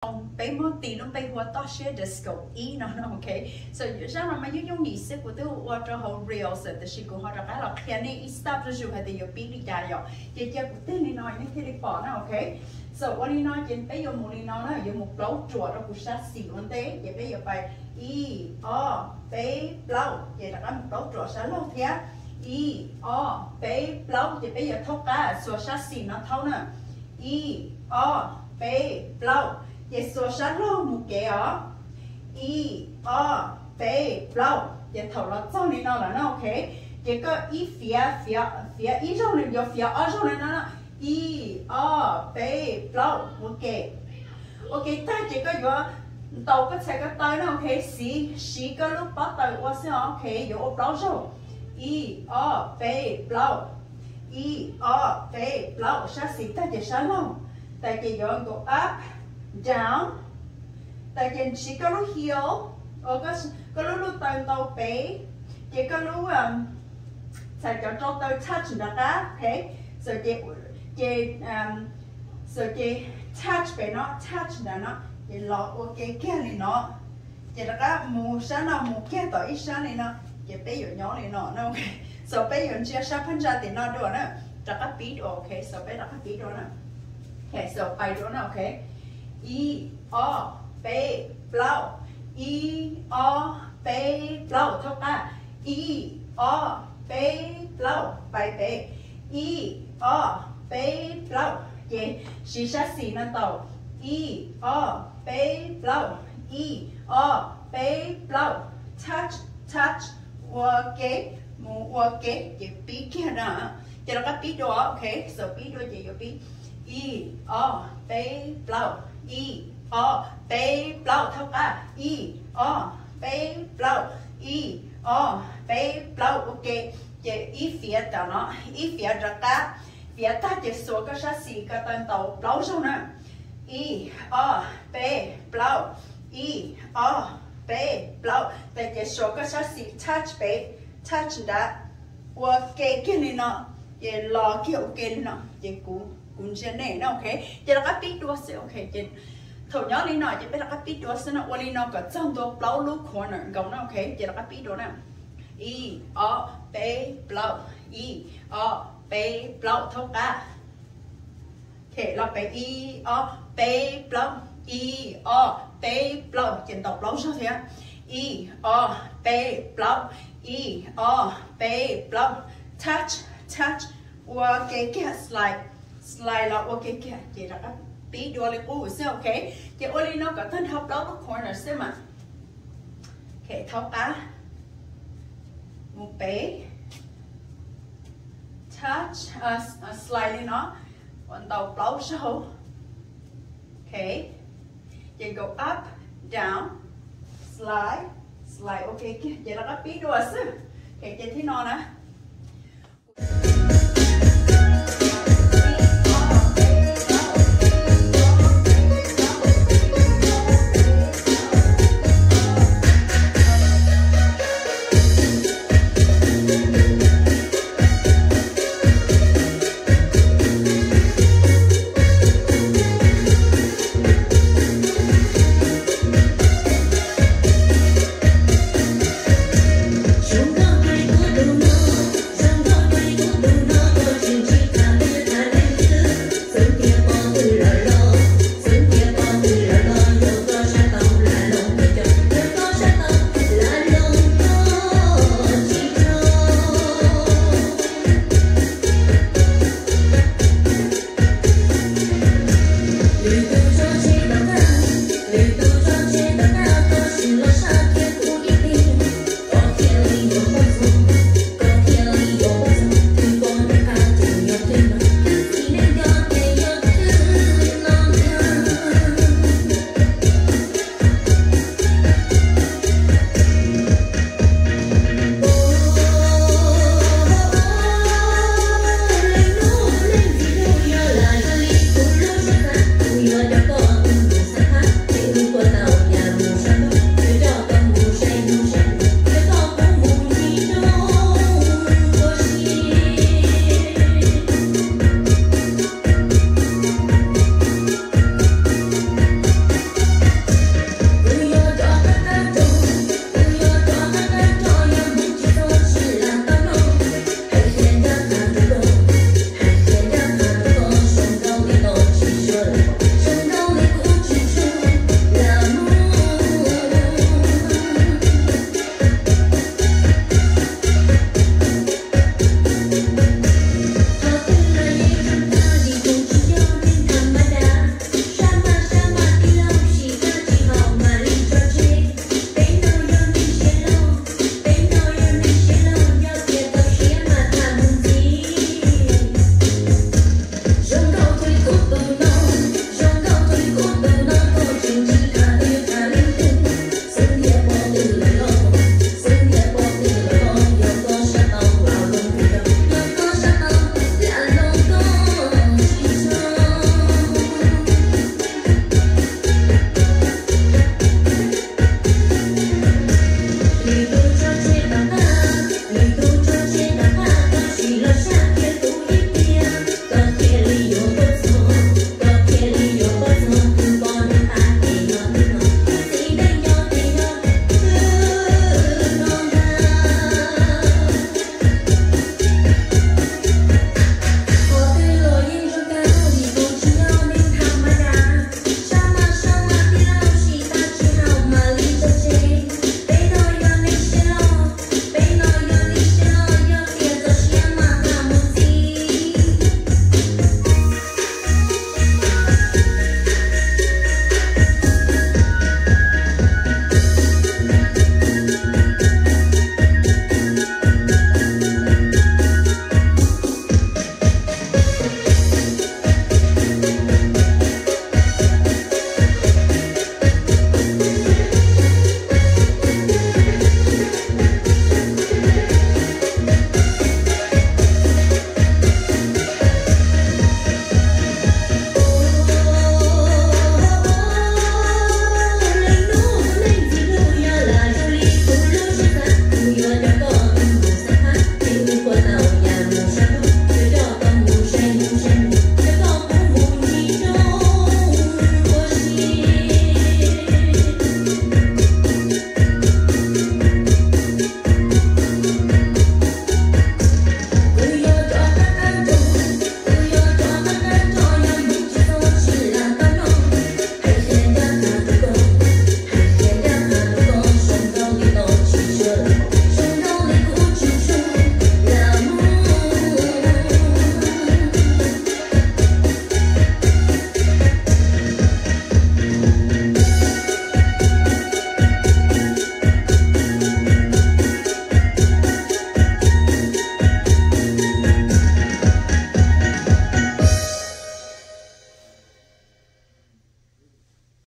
Peb muab tis lub npe hu ua toj siab disco ib no, ok. So zaj no mas yooj yooj yim xwb, kuv twb ua rau hauv reels, tiam sis kuv ho rov qab los qhia nej ib step zuj zus hais tias yuav pib li cas yom. Ces cia kuv tig li no nej thiaj li pom na, ok. So ua li no ces peb yuav mus li no na, yuav mus plaub ruam rau kuv sab xis ua ntej, ces peb yuav pais ib, ob, peb, plaub, ces rov qab mus plaub ruam sab laug thiab. Ib, ob, peb, plaub, ces peb yuav thaub qab xuas sab xis no thaub na. Ib, ob, peb, plaub, ces xuas sab laug mus kev os. Ib, ob, peb, plaub, ces thaum los txog li no lawm na, ok. Ces koj ib fiav, fiav ib zaug, yuav fiav ob zaug li no na. Ib, ob, peb, plaub, ua ke. Ua ke tag ces koj yuav ntaus koj txhais ko taw na, ok, siv, siv koj lub pob taws ua xwb os, ok, yuav ua plaub zaug. Ib, ob, peb, plaub. Ib, ob, peb, plaub, sab xis tag ces sab laug, tas ces yuav go up, down, tas ces siv koj lub heel, koj lub lub taw ntaus pem, ces koj lub txhais cov rau taw touch nram qab, ok, so ces, ces, so ces touch pem no, touch nram no, ces los ua ke kiag li no. Ces rov qab mus sab no mus kiag tom ib sab li no, ces peb yuav nyob li no na, ok. So peb yuav ntsia sab phab ntsa tim no dua na, rov qab pib dua, ok, so peb rov qab pib dua na. Ok, so pais dua na, ok. Ib, ob, peb, plaub. Ib, ob, peb, plaub, thaub qab. Ib, ob, peb, plaub, pais pem. Ib, ob, peb, plaub, ces siv sab xis no ntaus. Ib, ob, peb, plaub. Ib, ob, peb, plaub, touch, touch, ua ke, mus ua ke, ces pib kiag na. Ces rov qab pib dua, ok, so pib dua ces yuav pib ib, ob, peb, plaub, ib, ob, peb, plaub, thaub qab, ib, ob, peb, plaub, ib, ob, peb, plaub, ua ke. Ces ib fiav tam no, ib fiav rov qab, fiav tag ces xuas koj sab xis ko taw ntaus plaub zaug na. Ib, ob, peb, plaub, ib, ob, peb, plaub, tas ces xuas koj sab xis touch pem, touch nrad, ua ke kiag li no, ces los kiag ua ke li no, ces kuv, kuv ntsia nej na, ok. Ces rov qab pib dua xwb, ok, ces thaum nyob li no ces peb rov qab pib dua xwb no, ua li no kom txog ntua plaub lub corner nkaus na, ok, ces rov qab pib dua na. Ib, ob, peb, plaub, ib, ob, peb, plaub, thaub qab. Ok, los pem ib, ob, peb, plaub, ib, ob, peb, plaub, ces ntaus plaub zaug thiab. Ib, ob, peb, plaub, ib, ob, peb, plaub, touch, touch, ua ke kiag, slide, slide los ua ke kiag, ces rov qab pib dua li qub xwb, ok. Ces ua li no kom tag nrho plaub lub corner xwb mas. Ok, thaub qab, mus pem, touch, slide li no, ua ntaus plaub zaug. Ok, ces go up, down, slide, slide, ok, ces rov qab pib dua xwb. Ok, ces thib no na,